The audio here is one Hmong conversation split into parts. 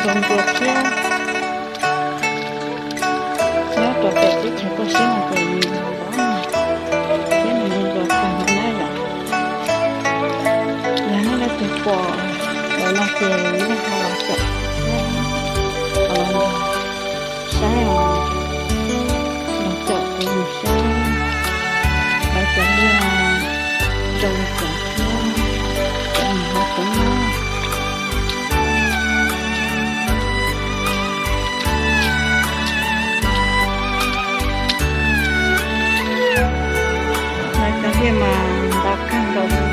Zoo nkauj thiab. Nyob rau pem teb chaws toj siab no ces nws zoo nkauj thiab nws zoo nkauj kawg nkaus na yom. Yog nej leej twg pom ntawm no ces nej ho los caum thiab, ho los nrog saib os, los caum kuv mus saib lawv cov liaj zoo li cas thiab cov nws hauv tsev na. Lawv cov liaj mas ntau kawg nkaus li.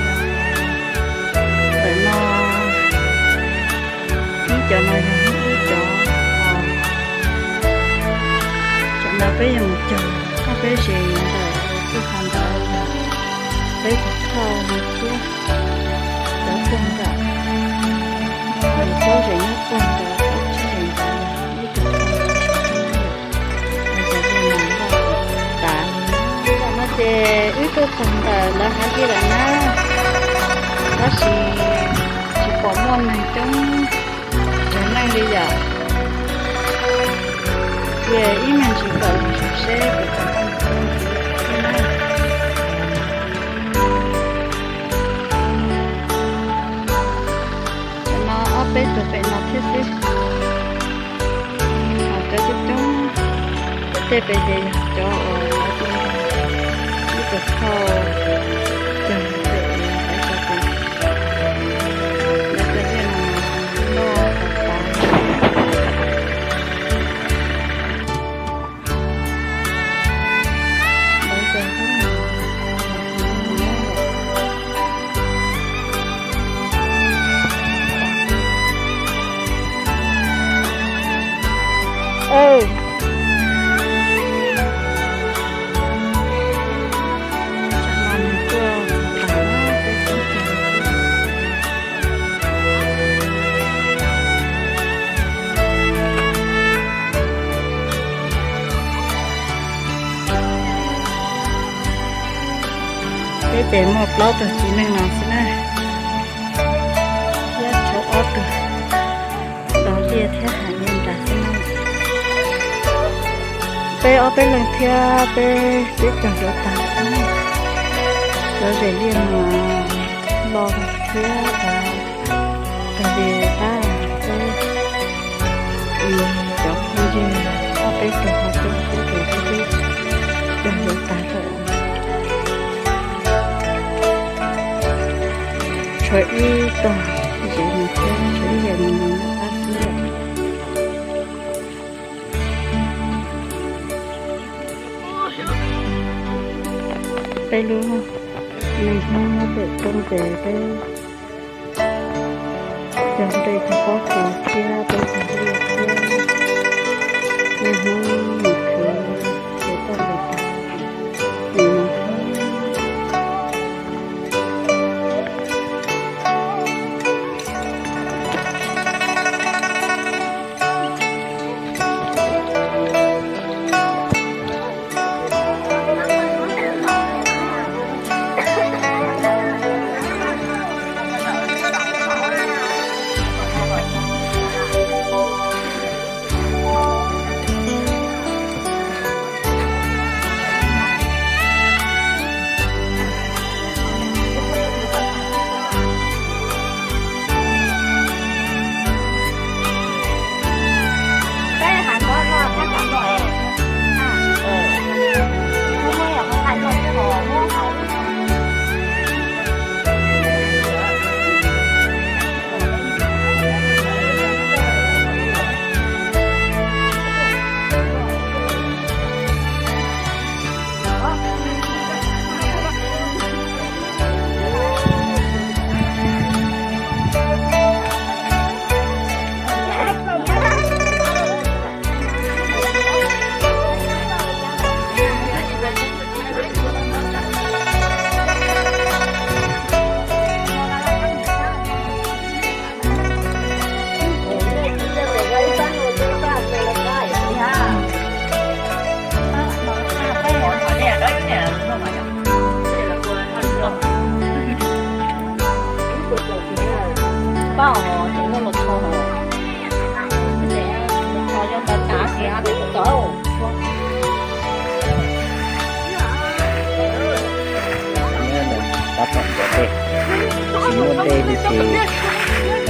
Ntawm no ib cov no yog ib cov, cov no peb yuav mus cog, peb zes ntawm tej qhov ntawd, peb cog thauj li thiab. Cov puag nram, cov zes nyob puag nram, cov zes ntawd ib cov thauj. Tam no ces wb tuaj txog ntawm lawv hav liaj lawm na, tab sis tsis pom muaj neeg coob cov neeg li yom. Ces ib me ntsis kom zoo seb puas pom neeg coob thiab na. Tam no ob peb tug pem no thiab xwb. Ho cov coob coob tej pem ces yog cov uas lawv ib tug thauj cog pem lawv cov tes, lawv cov liaj no loj tas tas. Peb ces muaj plaub tug txiv neej no xwb na, thiab tshuav ob tug dog liaj thiab hais liaj nrad xwb na. Peb ob peb leeg thiab peb twb cog yuav tag, cov zes liaj no loj thiab, kawg li tab peb cov phooj ywg ob peb tug ho peb twb cog yuav tag lawm. Tshuav ib tog zes mus thiab, tshuav ib yam mus mus qab xwb lawm. Peb lub neej Hmoob nyob pem roob ces peb cog nplej cog pob kws thiab peb cog liaj thiab. Neej Hmoob mus khwv ces toj nqis tas nim no thiab.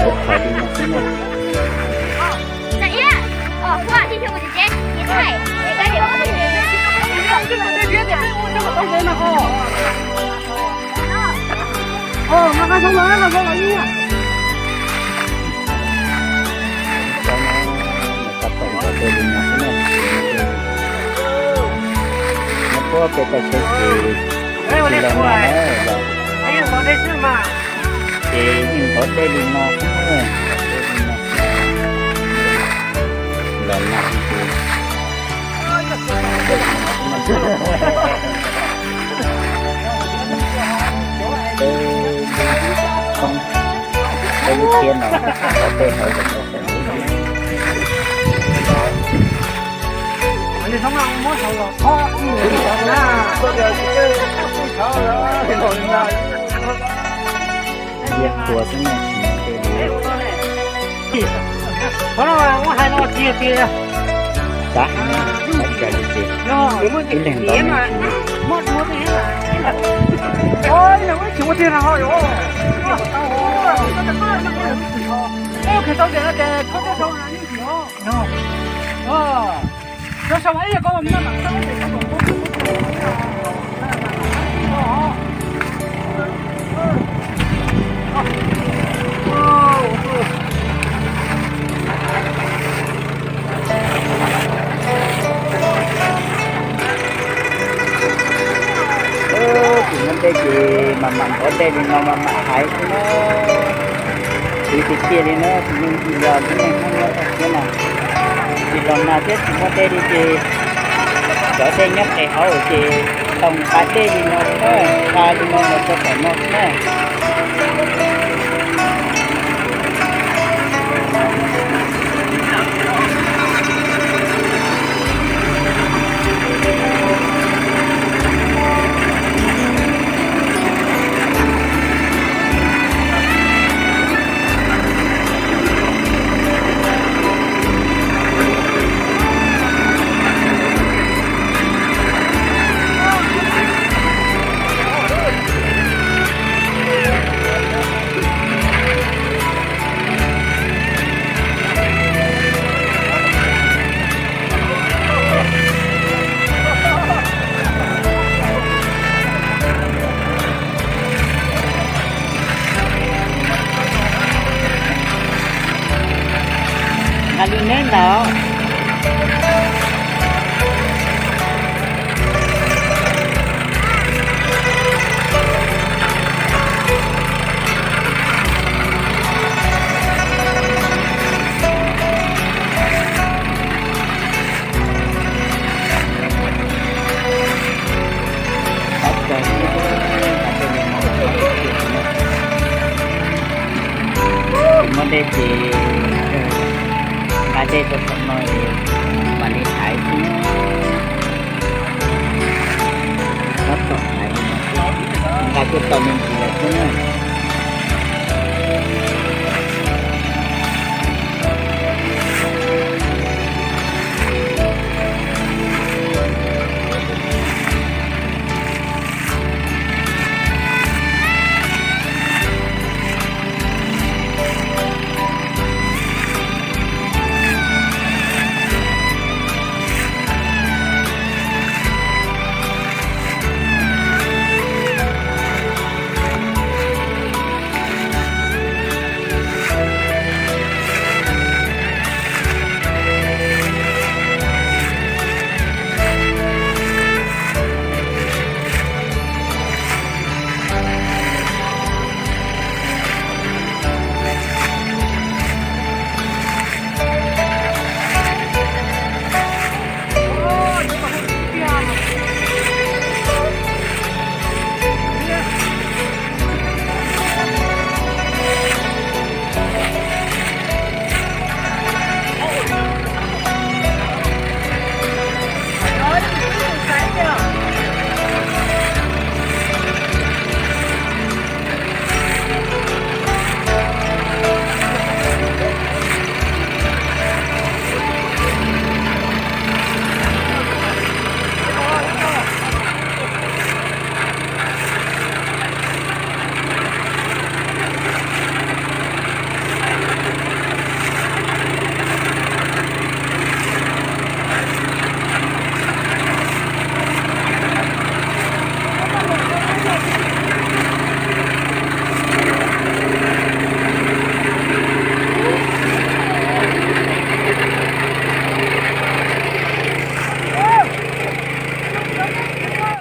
Ua qhov li no xwb na. Tab tom ntov dej li no xwb na. Nyob puag pem toj siab ces tsis los nag na, ces yeej ntov dej li no xwb na. Los nag ces peb lub txiab no ntov dej hauv. Liab qhuav xwb na, tsis muaj dej li. Xav heev na, xav cas li ces ib leeg ntov tsis muaj. Tsis muaj dej ces mam mam ntov dej li no mam mam hais xwb na. Txwv tiag tiag li na, tsis yeej tsis yog lub neej nyob toj siab na. Tsis los nag thiab tsis muaj dej li ces cov dej nyob qes hauv ces tau nqa dej li no xwb na, nqa li no los rau tom no xwb na. Nqa lub neb ntawd. Tsis muaj dej ces nqa dej rau saum no mam li hais xwb. Tab tom hais li no xwb, nqa tuaj tau me ntsis lawm xwb na.